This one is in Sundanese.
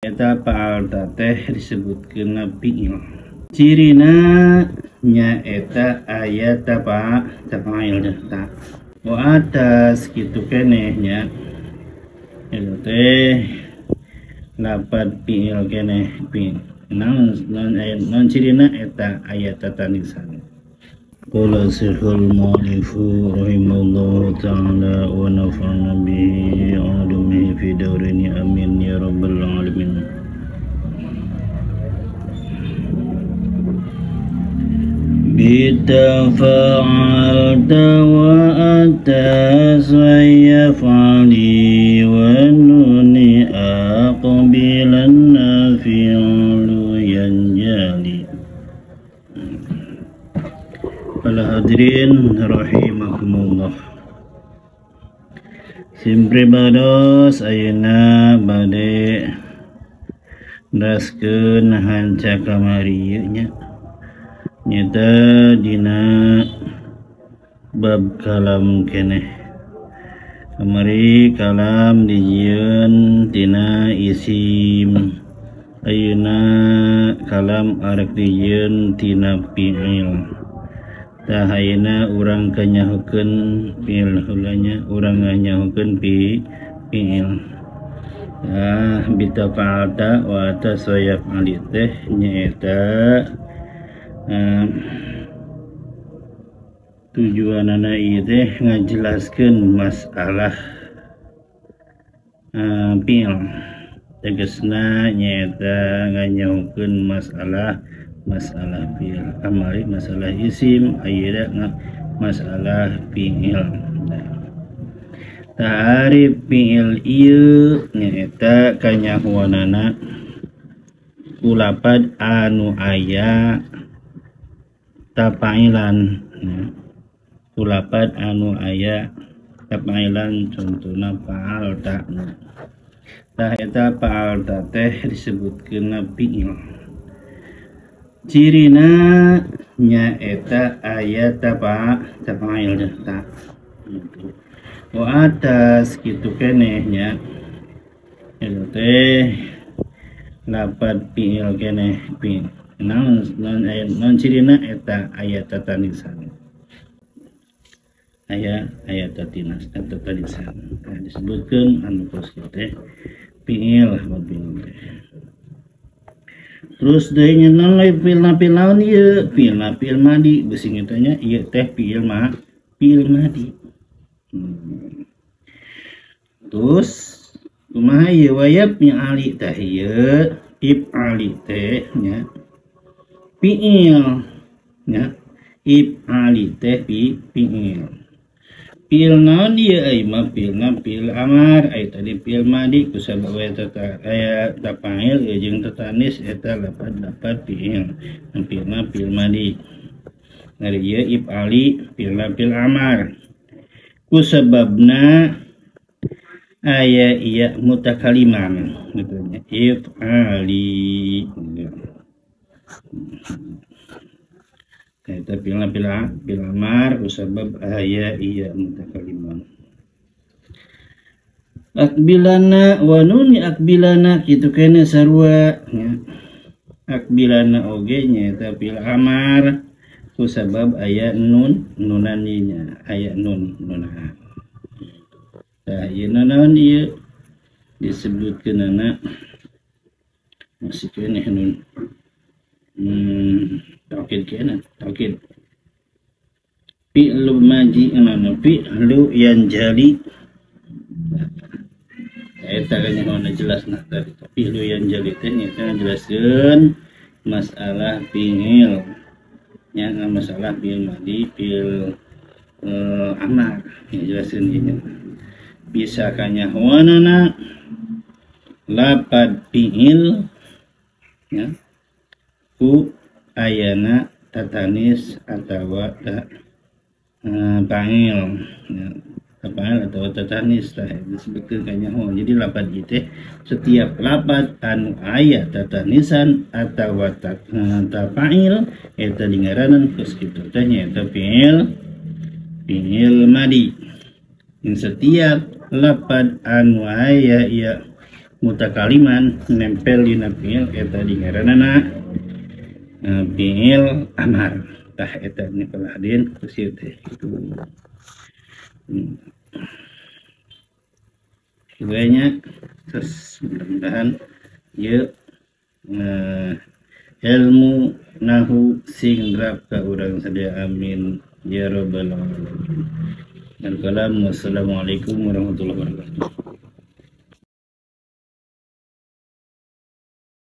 Eta fa'alta teh disebutkeun fi'il. Cirina nyaeta aya tafa'il ta. Wa atas kitu keneh nya. Eta teh lapad fi'il keneh fi'il. Naon naon cirina eta aya tatanisan. Qala sihul mu'allifu rahimallahu ta'ala wa nafa'ana bihi wa ulumihi fi dauraini amin ya rabbal alamin. Bitafa'alta wa atas wa yaf'ali wa nuni aqbilanna fi'lu yanjali. Para hadirin rahimakumullah. Simpre bados ayeuna bade neraskeun hanca kamari nya. Nyata dina bab kalam keneh. Kamari kalam dijieun tina isim. Ayeuna kalam arek dijieun tina fi'il. Tah ayeuna urang kanyahokeun fi'il heula nya, urang nganyahokeun fi'il. Tah bitafa'alta wa tasayaf ali teh nyaeta tujuanana ieu teh ngajelaskeun masalah fi'il. Tegasna nyaeta nganyahokeun masalah fi'il. Kamari masalah isim, ayeuna masalah fi'il. Ta'arif fi'il ieu nyaeta kanyahoanana ku lapad anu aya tafa'ilan. Ku lapad anu aya tafa'ilan contohna fa'alta. Tah eta fa'alta teh disebutkeun fi'il. Cirina nyaeta aya tafa'il ta. Wa atas kitu keneh nya. Eta teh lapad fi'il keneh fi'il. Naon naon cirina eta aya tatanisan. Aya tatinas tatanisan. Nah, disebutkeun anu kos kitu teh fi'il fi'il teh. Terus deui nya naon lain fi'il fi'il naon ieu? Fi'il fi'il madi beusi eta nya ieu teh fi'il fi'il madi. Terus kumaha ieu wayab nya ali tah ieu if'ali teh nya fi'il nya if'ali teh fi'il. Fi'il naon ieu euy mah fi'ilna fi'il amar, ai tadi fi'il madi kusabab eta aya tafa'il jeung tatanis eta lapad-lapad fi'il. Fi'ilna fi'il madi. Ari ieu if'ali fi'ilna fi'il amar. Kusababna aya iya mutakaliman gitu nya if'ali. Eta fi'il fi'il amar kusabab aya iya mutakaliman. Akbilana wa nuni akbilana kitu kene sarua nya. Akbilana oge nyaeta fi'il amar kusabab aya nun nunaninya aya nun nunah. Tah ieu naon ieu disebutkeunana masih keneh nun. Taukid kena taukid fi'lu maji mana fi'lu yanjali. Eta kanyahoana jelas nah tadi fi'lu yanjali teh nyaeta ngajelaskeun masalah fi'il nya, masalah fi'il madi fi'il amar ngajelaskeun ieu bisa kanyahoanana lapad fi'il nya ku ayana tatanis atawa fa'il ya, fa'il atau tatanis lah disebutkeun kanyaho. Jadi lapad ieu teh setiap lapad anu aya tatanisan atawa tafa'il eta dingaranan kos kitu teh nyaeta fi'il madi. Setiap lapad anu aya ieu mutakaliman nempel dina fiil eta dingaranana fiil amar. Tah eta ni hadirin ku teh kitu. Nya terus mudah-mudahan ieu ilmu nahu sing drap ka urang sadaya, amin ya rabbal alamin. Dan kalam, wassalamualaikum warahmatullahi wabarakatuh.